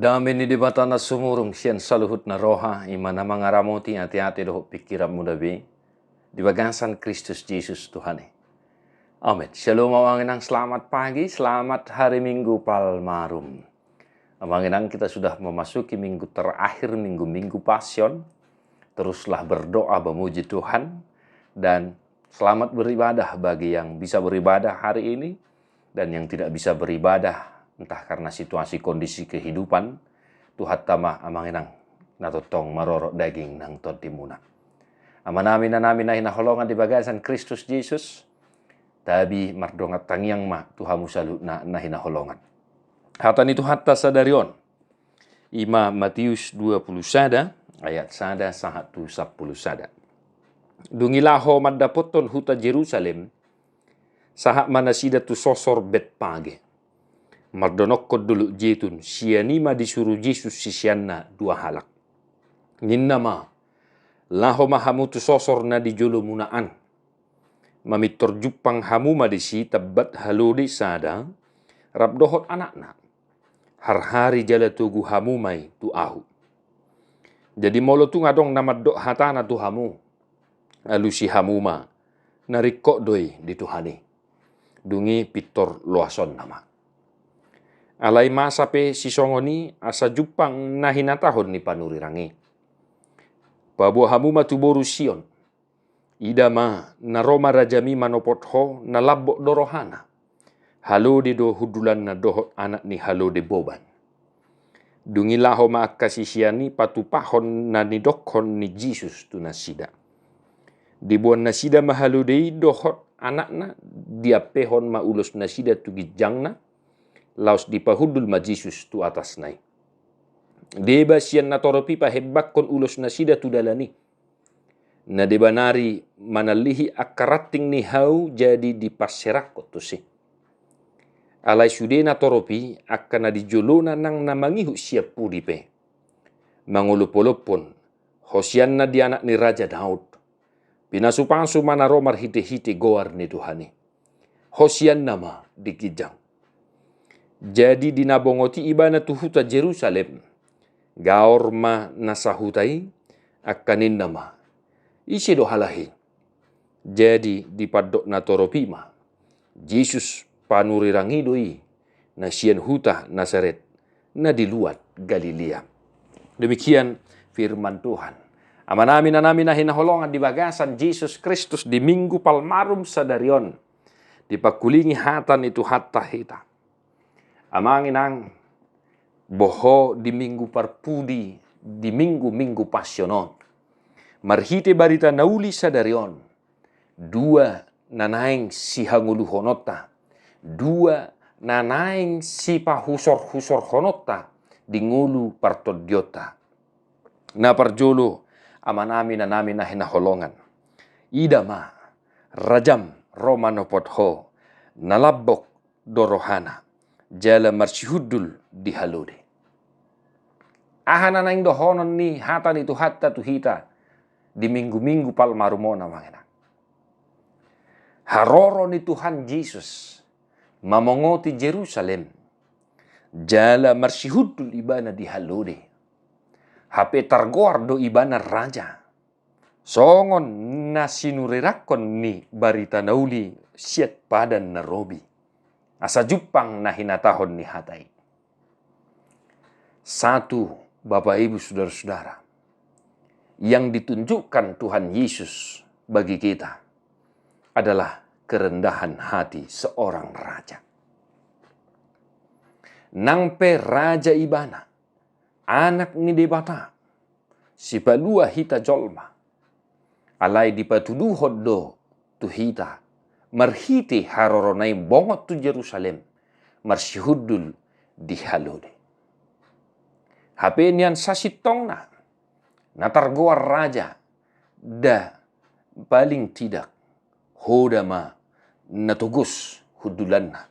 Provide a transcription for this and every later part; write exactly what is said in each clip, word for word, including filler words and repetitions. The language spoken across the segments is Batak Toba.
Dame ni Debata na sumurung sian saluhutna roha, i ma na mangaramoti ateate dohot pingkiranmuna be di bagasan Kristus Jesus Tuhan i. Amen. Shalom amang inang, selamat pagi, selamat hari Minggu Palmarum. Amang inang, kita sudah memasuki minggu terakhir, minggu-minggu Pasion. Teruslah berdoa memuji Tuhan, dan selamat beribadah bagi yang bisa beribadah hari ini, dan yang tidak bisa beribadah, entah karena situasi kondisi kehidupan, Tuhanta ma amang inang na tongtong marorot daging nang tondimuna. Amanami, inanami na hinaholongan di bagasan Kristus Jesus, tabi mardongan tangiang ma tu hamu saluhutna na hinaholongan. Hata ni Tuhanta sadari on, i ma Matius dua pulu sada, ayat sada sahat tu sampulu sada. Dung i laho mandapothon huta Jerusalem, sahat ma nasida tu sosor Betpage, mardonokkon Dolok Jetun. Sian i ma disuru Jesus siseanna dua halak. Ninna ma: Laho ma hamu tu sosor na di jolomuna an. Mamintor jumpang hamu ma disi tambat halode sada, rap dohot anakna. Harhari jala togu hamu ma i tu ahu. Jadi molo tung adong na mandok hatana tu hamu, alusi hamu ma, na ringkot do i di Tuhan i. Dung i pintor loasonna ma. Alai masa pe sisongon i asa jumpang na hinatahon ni panurirang i: Paboa hamu ma tu boru Sion. Ida ma, na ro ma rajami manopot ho, na lambok do rohana. Halode do hundulanna dohot anak ni halode boban. Dung i laho ma angka sisean i patupahon na nidokkon ni Jesus tu nasida. Diboan nasida ma halode i dohot anakna, diampehon ma ulos nasida tu ginjangna, laos dipahundul ma Jesus tu atasna i. Deba sian natorop i pahembakkon ulos nasida tu dalan i. Na deba nari manallihi angka ranting ni hau jadi dipanserakkon tusi. Alai sude natorop i, angka na di jolona nang na mangihut sian pudi pe mangolopolophon: Hosianna di anak ni Raja Daud. Pinasupasu ma na ro marhitehite goar ni Tuhan i. Hosianna ma di ginjang. Jadi di na bongot i ibana tu huta Jerusalem, gaor ma na sahuta i, angka ninna ma: Ise do halak i? Jadi dipandok natorop i ma: Jesus panurirang i do i, na sian huta Nasaret, na di luat Galilea. Demikian firman Tuhan. Amanami, inanami na hinaholongan di bagasan Jesus Kristus, di Minggu Palmarum sadari on, dipangkulingi hata ni Tuhanta hita. Amang inang, boha ho di minggu parpudi, di minggu-minggu Pasion on, marhite barita na uli sadari on, dua na naeng sihangoluhononta, dua na naeng sipahusor-husorhononta di ngolu partondionta. Na parjolo, amanami, inanami na hinaholongan, ida ma, rajam ro manopot ho, na lambok do rohana, jala marsihundul di halode. Aha na naeng dohonon ni hata ni Tuhanta tu hita di minggu-minggu Palmarum on, amang inang? Haroro ni Tuhan Jesus mamongoti Jerusalem, jala marsihundul ibana di halode. Hape targoar do ibana raja, songon na sinurirangkon ni barita na uli sian Padan na Robi, asa jumpang na hinatahon ni hata i. Satu, Bapak Ibu, saudara-saudara, yang ditunjukkan Tuhan Yesus bagi kita adalah kerendahan hati seorang raja. Nang pe raja ibana, anak ni Debata, sipalua hita jolma, alai dipatuduhon do tu hita marhite harorona i bongot tu Jerusalem, marsihundul di halode. Hape nian sasintongna, na targoar raja, da paling tidak, hoda ma na togos hundulanna.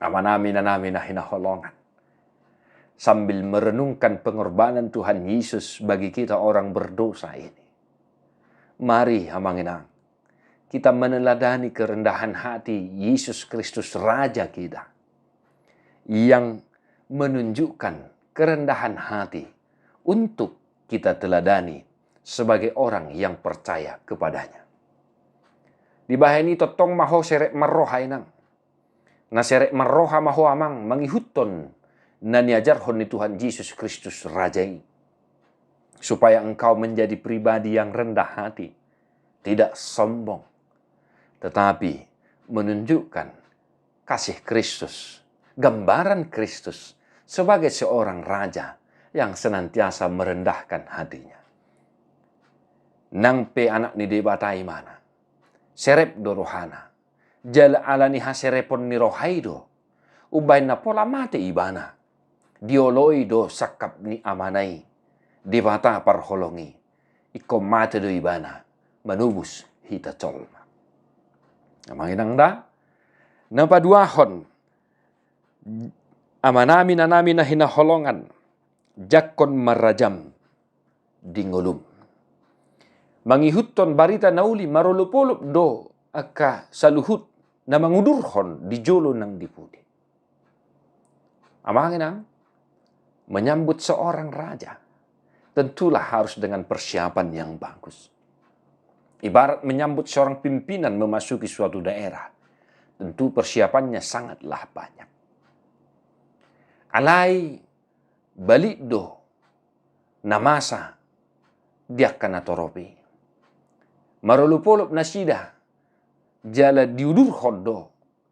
Amanami, inanami na hinaholongan, sambil merenungkan pengorbanan Tuhan Yesus bagi kita orang berdosa ini, mari, amang inang, kita meneladani kerendahan hati Yesus Kristus, Raja kita, yang menunjukkan kerendahan hati untuk kita teladani sebagai orang yang percaya kepada-Nya. Dibahen i tongtong ma ho serep marroha, inang. Na serep marroha ma ho, amang, mangihuthon na niajarhon ni Tuhan Jesus Kristus Raja i, supaya engkau menjadi pribadi yang rendah hati, tidak sombong, tetapi menunjukkan kasih Kristus, gambaran Kristus sebagai seorang raja yang senantiasa merendahkan hatinya. Nang pe anak ni Debata ibana, serep do rohana, jala ala ni haserepon ni roha i do umbahen na pola mate ibana, dioloi do sangkap ni Amana i, Debata parholong i, ingkon mate do ibana manobus hita jolma. Amang inang da, na paduahon, amanami, inanami na hinaholongan, jangkon ma rajam di ngolum. Mangihuthon barita na uli, marolopolop do angka saluhut na mangudurhon di jolo nang di pudi. Amang inang, menyambut seorang raja tentulah harus dengan persiapan yang bagus. Ibarat menyambut seorang pimpinan memasuki suatu daerah, tentu persiapannya sangatlah banyak. Alai balik do na masa di angka natorop i. Marolopolop nasida jala diudurhon do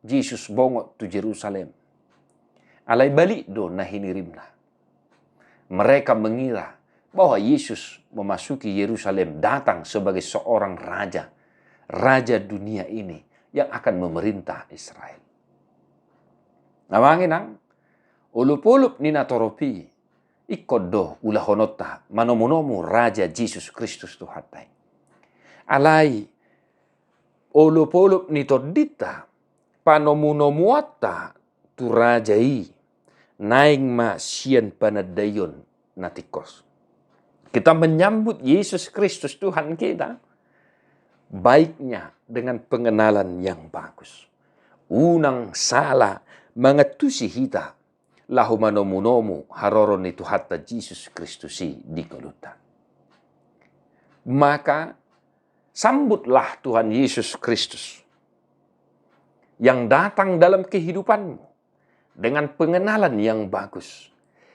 Jesus bongot tu Jerusalem. Alai balik do na hinirimna. Mereka mengira bahwa Yesus memasuki Yerusalem datang sebagai seorang raja, raja dunia ini yang akan memerintah Israel. Amang inang, olopolop ni natorop i ingkon do ulahononta manomunomu Raja Jesus Kristus Tuhanta i. Alai olopolop ni tondinta, panomunomuonta tu Raja i, naeng ma sian panandaion na tingkos. Kita menyambut Yesus Kristus Tuhan kita, baiknya dengan pengenalan yang bagus. Unang sala mangantusi hita laho manomunomu haroro ni Tuhanta Jesus Kristus i di ngolunta. Maka sambutlah Tuhan Yesus Kristus yang datang dalam kehidupanmu dengan pengenalan yang bagus,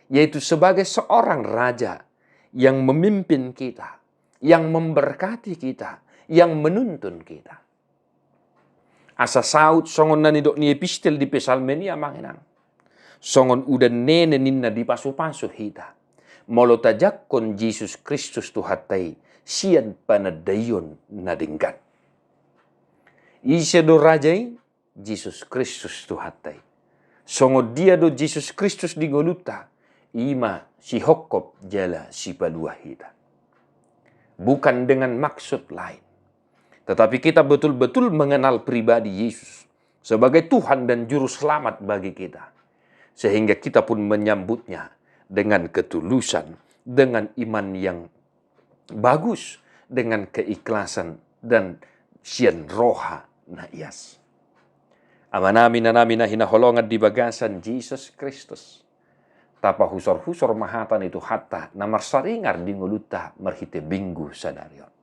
yaitu sebagai seorang raja yang memimpin kita, yang memberkati kita, yang menuntun kita. Asa saut songon na nidok ni epistel di Psalmen i, amang inang, songon udan nene ninna dipasupasu hita, molo tajangkon Jesus Kristus Tuhanta i sian panandaion na denggan. Ise do Raja i? Jesus Kristus Tuhanta i. Songon dia do Jesus Kristus di ngolunta? I ma sihophop jala sipalua hita. Bukan dengan maksud lain, tetapi kita betul-betul mengenal pribadi Yesus sebagai Tuhan dan Juru Selamat bagi kita, sehingga kita pun menyambut-Nya dengan ketulusan, dengan iman yang bagus, dengan keikhlasan dan sian roha na ias. Amanami, inanami na hinaholongan di bagasan Jesus Kristus, tapahusorhusor ma hata ni Tuhanta na marsaringar di ngolunta marhite Minggu sadari on.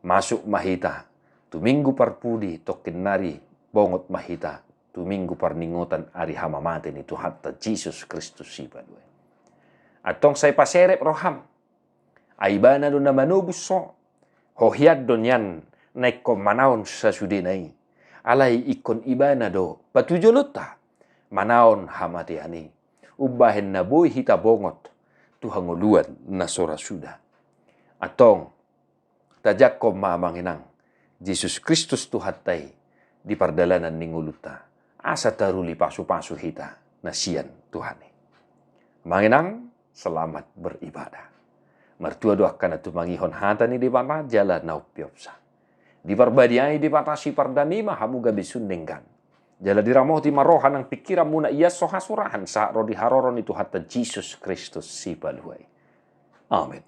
Masuk ma hita tu Minggu parpudi, tongkin nari bongot ma hita tu Minggu parningotan ari hamamate ni Tuhanta Jesus Kristus Sipalua i. Antong sai paserep roham, ai Ibana do na manobus ho. Ho hian do nian na ingkon manaon sasudena i. Alai ingkon Ibana do patujolonta manaon hamatean i, umbahen na boi hita bongot tu hangoluan na so ra suda. Antong tajangkon ma, amang inang, Jesus Kristus Tuhanta i di pardalanan ni ngolunta, asa taruli pasupasu hita na sian Tuhan i. Amang inang, selamat beribadah. Martua do angka na tumangihon hata ni Debata jala na umpeopsa. Diparbadiai Debata sipardame ma hamu gabe sun denggan, jala diramoti ma roha nang pingkiranmuna ias so hasurahan sahat ro di haroro ni Tuhanta Jesus Kristus Sipalua i. Amen.